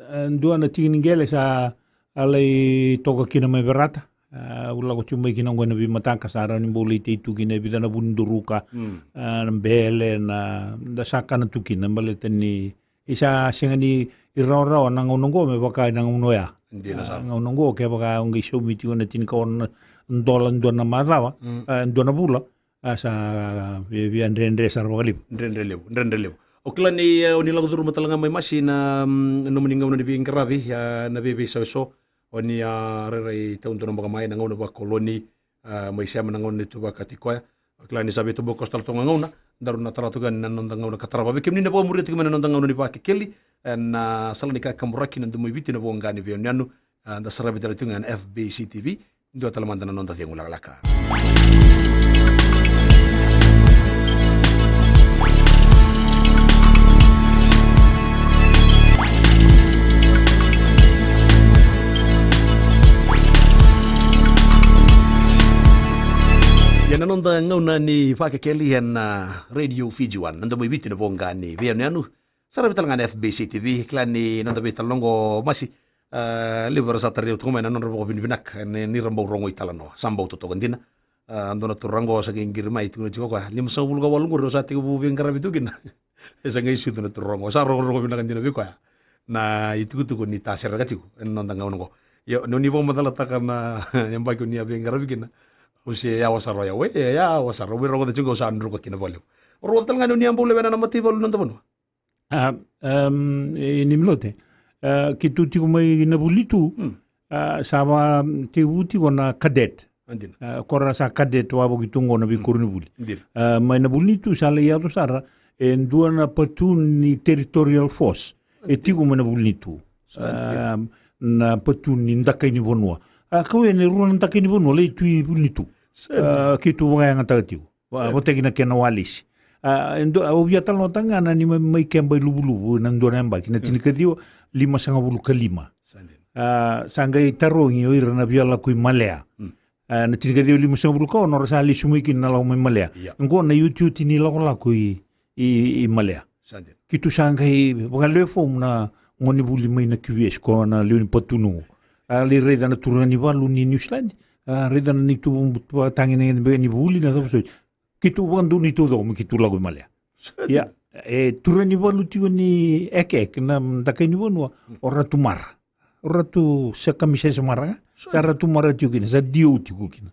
a, dua na tiki ni qele sa a lai toka kina mai Verata. A, au lako tiko mai kina qo ena veimataka, sa rawa ni bau lai tei tu kina e vica na vu ni duruka, mm, a, na bele, na, da sa kana tu kina, baleta ni, i sa sega ni rawarawa na gauna qo me vaka ena gauna oya. Dina sara. A, gauna qo kevaka au qai saumi tiko na tinikaono na dola dua na macawa, mm, a, dua na vula, a, sa via, via dredre sara vakalevu. Dredre levu, dredre levu. Au kila ni, e, oni lako curuma tale ga mai Masi na, mm, nomuni gauna ni veiqaravi, a, na veiveiso eso. Oni a rairai taudonu beka mai na gauna vakakoloni, a, mai sema na gauna ni tu vakati koya. Au kila ni sa veitobokoso tale toka ga gauna. Daru na tara toka na noda gauna ka tarava. Vei kemuni na vakamuria tiko mai na noda gauna ni Vakekeli, ena sala ni kakaburaki na Domoiviti na voqa ni veiyanuyanu, a, da saravi tale tiko ga na F B C T V. Dua tale mada na noda cegu lakalaka. Ia na noda gauna ni Vakekeli ena, a, Radio Fiji One, na Domoiviti na voqa ni veiyanuyanu. Saravi tale ga na F B C T V, kila ni noda veitalanoa qo Masi, a, levu era sa tarai au toka mai na nodra vakavinavinaka, ni, ni ra bau rogo italanoa, sa bau totoka dina. A, dua na turaga qo sa qai qiri mai, tukuna tiko o koya, limasagavulu ka walu qori au sa tekivu veiqaravi tu kina. E sa qai sucu na turaga qo, sa rogorogo vinaka dina vei koya na itukutuku ni tasereka tiko ena noda gauna qo. Io, ni oni vakamacalataka na yabaki oni a veiqaravi kina, au se yawa sara o yau, e, yawa sara, au veirogoca tiko qo, au sa druka kina vakalevu. O rau tale ga ni oni a bau lewena na mataivalu ni noda vanua. A, em, e, ni Milote. A, keitou tiko mai na vuli tu, a, sa vakatekivu tiko na cadet. A, ko ra sa cadet wavoki tu qo na veikoronivuli. A, mai na vuli ni tu sa lai yaco sara e dua na platoon ni Territorial Force. E tiko mai na vuli ni tu. A, na platoon ni dakai ni vanua. A, kau e na rua na dakai ni vanua lai tu i vuli ni tu. A, keitou vakayagataka tiko. Votaki na kena walesi. A, e dua, au via talanoataka ga na ni mai, mai keba i Luvuluvu na dua na yabaki, na tinikaciwa limasagavulu ka lima. A, sa qai tarogi o ira na via lako i Malea. A, na tinikaciwa limasagavulu ka ono ra sa lesu mai kina na lako mai Malea. Qo na iotioti ni lakolako i, i, i Malea. Keitou sa qai vakalewe fomu na gonevuli mai na Q V S, ko na lewe ni patunu. A, lai raica na turaga ni valu ni Niusiladi. A, raica na neitou vakatagedegede beka ni vuli na cava soti. Keitou vakadonui taucoko me keitou lako i Malea. Ia, e turaga ni valu tiko ni ekeke na dakai ni vanua, o Ratu Mara. O Ratu Sakamisese Mara ga. Sa Ratu Mara tiko kina, sa D O tiko kina.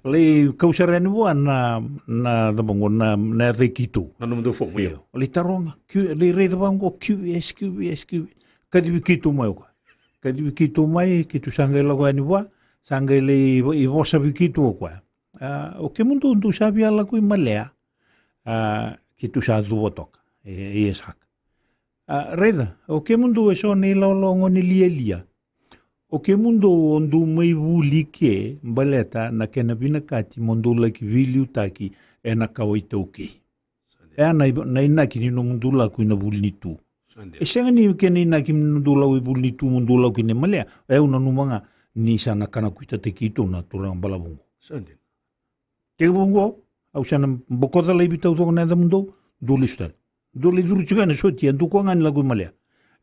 Lai kau sara yani vua na, na cava qo, na, na yaca i keitou. Na nomudou fomu, io. Lai taroga, Q, lai raica vaqo, Q V S, Q V S, Q V S. Kacivi keitou mai o koya. Kacivi keitou mai, keitou sa qai lako yani vua, sa qai lai i vosa vei keitou o koya. A, o kemudou dou sa via lako i Malea. A, keitou sa cuva toka e, e Esaka. A, raica, o kemudou e so na ilawalawa gone lialia. O kemudou o dou mai vuli ke baleta na kena vinakati mo dou laki veiliutaki ena kawa iTaukei. E a na, na inaki ni nomudou lako ina vuli ni tu. E sega ni kena inaki ni nomudou lako i vuli ni tu mo dou lako kina i Malea. E au nanuma ga ni sa na kana kuitataki keitou na turaga balavu qo. Tekivu qo, au sa na bokoca laivi taucoko na yacamudou, dou lesu tale. Dou lai curu tiko ena sotia, dou kua ga ni lako i Malea.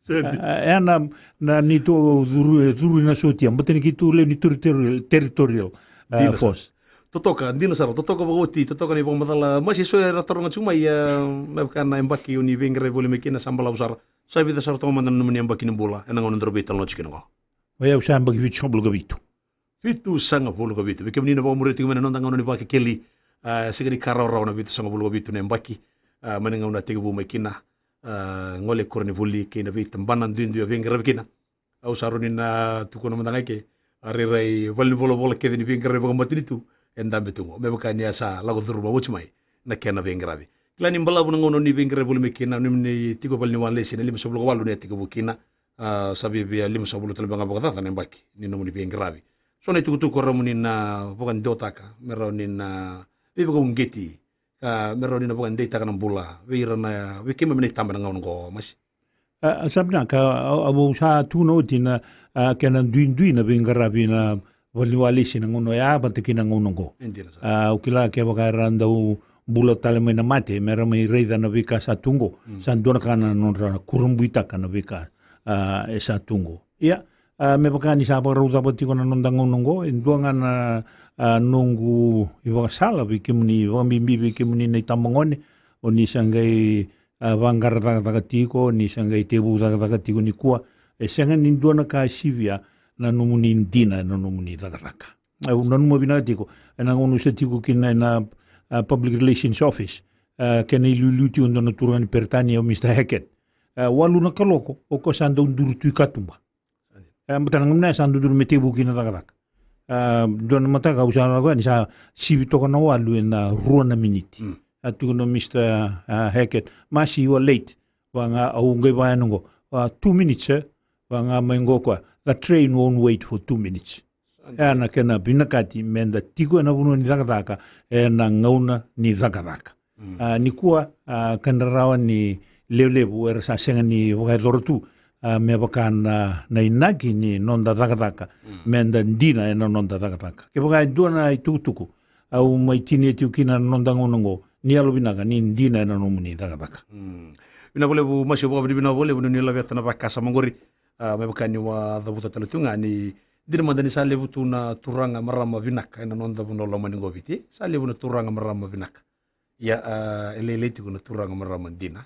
A, e a na, na neitou curu, curu ina sotia, baleta ni keitou lewe ni territorial, territorial, a, force. Totoka, dina sara, totoka vakaoti, totoka na ivakamacala. Masi, so era taroga tiko mai, a, me vaka na yabaki oni veiqaravi voli mai kina sa balavu sara. Sa vica sara toka mada na nomuni yabaki ni bula ena gauna daru veitalanoa tiko kina qo? O yau sa yabaki vitusagavulu ka vitu. Vitusagavulu ka vitu. Vei kemuni na vakamuria tiko mai na noda gauna ni Vakekeli, a, sega ni ka rawarawa na vitusagavulu ka vitu na yabaki, a, mai na gauna a tekivu mai kina, a, gole koronivuli kei na veitabana duidui a veiqaravi kina. Au sa rawa ni na tukuna mada ga i ke, a, rairai valenivolavola kece ni veiqaravi vakamatanitu e dabe tu qo, me vaka ni a sa lako curuma oti mai na kena veiqaravi. Kila ni balavu na gauna ni veiqaravi voli mai kina, ni tiko valeniwalesi na limasagavulu ka walu ni a tekivu kina, a, sa viavia limasagavulu tale beka ga vakacaca na yabaki ni nomuni veiqaravi. So na itukutuku ko rawa moni na vakadewataka me rawa ni na veivakauqeti, ka me rawa ni na vakadeitaka na bula vei ira na, vei keimami na itaba ena gauna qo, Masi? A, sa vinaka, a, au sa tukuna oti na, a, kena duidui na veiqaravi na valeniwalesi na gauna oya vata kei na gauna qo. A, au kila kevaka era dau bula tale mai na mate me ra mai raica na veika sa tu qo, sa dua na ka na nodra kurabuitaka na veika, a, e sa tu qo. Ia, a, me vaka ni sa vakarau cava tiko na noda gauna qo, e dua ga na, a, noqu ivakasala vei kemuni, vakabibi vei kemuni na itabagone, oni sa qai, a, vaqara cakacaka tiko, ni sa qai tekivu cakacaka tiko nikua, e sega ni dua na ka sivia na nomuni dina ena nomuni cakacaka. Au nanuma vinaka tiko ena gauna au sa tiko kina ena, a, Public Relations Office, a, kena iliuliu tiko dua na turaga ni Peritania o Mr Hackett. A, walu na kaloko o koya sa dau duru tu i katuba. A, baleta na gauna ya sa dodonu me tekivu kina cakacaka. A, dua na mataka au sa lako yani sa sivi toka na walu ena rua na miniti. A tukuna o Mister, a, Hackett, "Masi, you are late." Vaka ga, "Au qai vaka yani qo." "A, two minutes, e?" Vaka ga mai qo o koya, "The train won't wait for two minutes." Oya na kena vinakati meda tiko ena vanua ni cakacaka ena gauna ni cakacaka. A, nikua, a, ka da rawa ni levulevu era sa sega ni vakayacora tu, a, me vaka na, na inaki ni noda cakacaka, meda dina ena noda cakacaka. Kevaka e dua na itukutuku au mai tinia tiko kina na noda gauna oqo, ni yalovinaka ni dina ena nomuni cakacaka. Vinaka vakalevu Masi, au vakavinavinaka vakalevu ni o ni laveta na vakasama oqori. A, me vaka niu a cavuta tale tu ga ni dina mada ni sa levu tu na turaga marama vinaka ena noda vanua lomani oqo o Viti. Sa levu na turaga marama vinaka. Ia, a, e lailai tiko na turaga marama dina.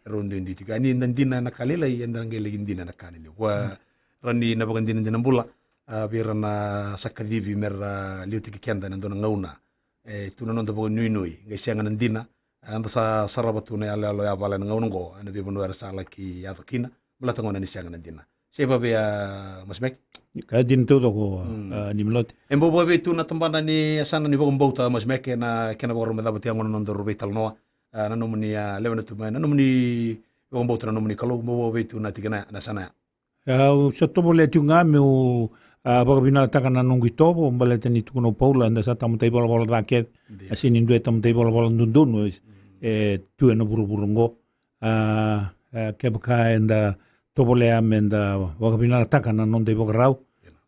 Erau duidui tiko. A, ni da dina ena ka lailai, eda na qai laki dina ena ka lelevu. Vua, ra ni na vakadinadina bula, a, vei ira na sa kacivi mera liutaki keda ena dua na gauna. E tu na noda vakanuinui, qai sega na dina. A, eda sa sarava tu na yaloyalo yavala ena gauna oqo ena veivanua era sa laki yaco kina, baleta gona ni sega na dina. Se vavia, Masi Meke? Ka dina taucoko, a, Nimilote. E bau vakavei tu na tabana ni yasana ni vakabauta, Masi Meke, na kena vakarau me cava tiko gona na nodaru veitalanoa. A, na nomuni, a, lewena tu mai na nomuni vakabauta na nomuni Kalou, bau vakavei tu na tikina ya, na yasana ya. Au sa tovolea tiko ga meu, a, vakavinakataka na noqu itovo, baleta ni tukuna o Paula, eda sa tamata ivalavala ca kece. A, sega ni dua e tamata ivalavala dodonu e tu ena vuravura oqo. A, a, kevaka eda tovolea meda vakavinakataka na noda ivakarau,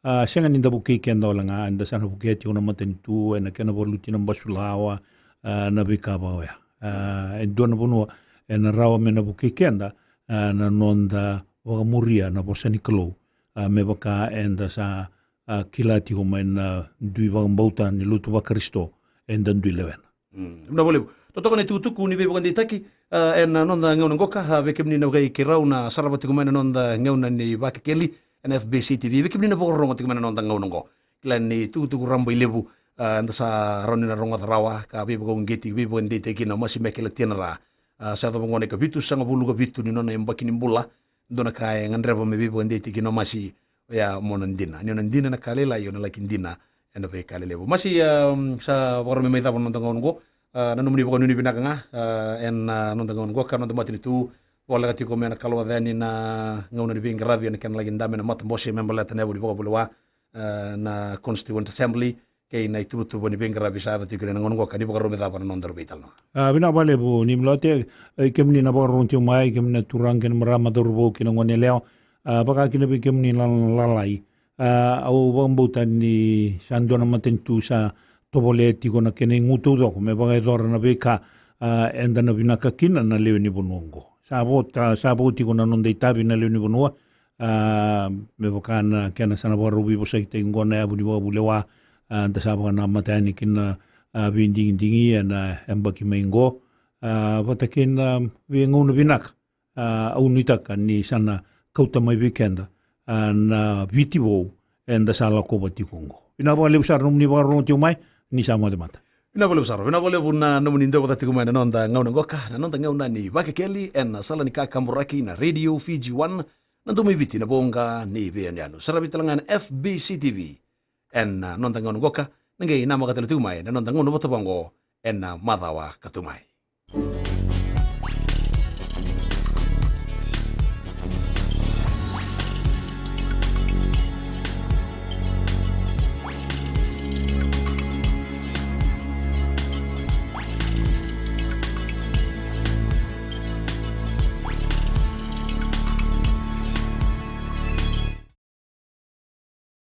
a, sega ni da vukei keda wale ga, eda sa na vukea tiko na matanitu ena kena vakaluti na basulawa, a, na veika vaka oya. A, e dua na vanua ena rawa me na vukei keda, a, na noda vakamuria na vosa ni Kalou, a, me vaka eda sa, a, kila tiko mai na dui vakabauta ni lotu vaKarisito eda dui lewena. Vinaka vakalevu. Totoka na itukutuku ni veivakadeitaki, a, ena noda gauna qoka, a, vei kemuni na vakaikeirau na sarava tiko mai na noda gauna ni Vakekeli ena F B C T V, vei kemuni na vakarorogo tiko mai na noda gauna qo. Kila ni tukutuku rabailevu, a, eda sa rawa ni na rogoca rawa, ka veivakauqeti, veivakadeitaki kina o Masi Meke Latianara. A, sa yacova gona ikavitusagavulu ka vitu ni nona yabaki ni bula, dua na ka e gadreva me veivakadeitaki kina o Masi, oya mo na dina. Ni o na dina ena ka lailai, o na laki dina ena veika lelevu. Masi, a, sa vakarau me mai cava na noda gauna qo, a, na nomuni vakanuinui vinaka ga, a, ena, a, noda gauna qo, ka noda matanitu, voleka tiko me na kalougata yani na gauna ni veiqaravi ena kena laki dame na matabose me baleta na yavu ni vakavulewa, a, na Constituent Assembly, kei na ituvatuva ni veiqaravi sa yaco tiko ena gauna qo, ka ni vakarau me cava na nodaru veitalanoa. A, vinaka vakalevu Nimilote, e, kemuni na vakarorogo tiko mai, kemuni na turaga kei na marama, cauravou kei na goneyalewa, a, vaka kina vei kemuni na lalai. A, au vakabauta ni sa dua na matanitu sa tovolea tiko na kena igu taucoko me vakayacora na veika, a, eda na vinaka kina na lewe ni vanua oqo. Sa vo, a, sa vo tiko na noda itavi na lewe ni vanua, a, me vaka na kena sa na vakarau veivosakitaki oqo na yavu ni vakavulewa, a, da sa vakanamata yani kina, a, veidigidigi ena yabaki mai qo, a, vata kei na veigauna vinaka, a, au nuitaka ni sa na kauta mai vei keda, a, na Viti vou eda sa lakova tiko oqo. Vinaka vakalevu sara nomuni vakarorogo tiko mai, ni sa moce mada. Vinaka vakalevu sara, vinaka vakalevu na nomuni dua vata tiko mai na noda gauna qoka, na noda gauna ni Vakekeli ena sala ni kakaburaki na Radio Fiji One, na Domo i Viti, na voqa ni veiyanuyanu. Saravi tale ga na F B C T V ena noda gauna qoka, na qai namaka tale tiko mai na noda gauna vata vaqo ena macawa ka tu mai.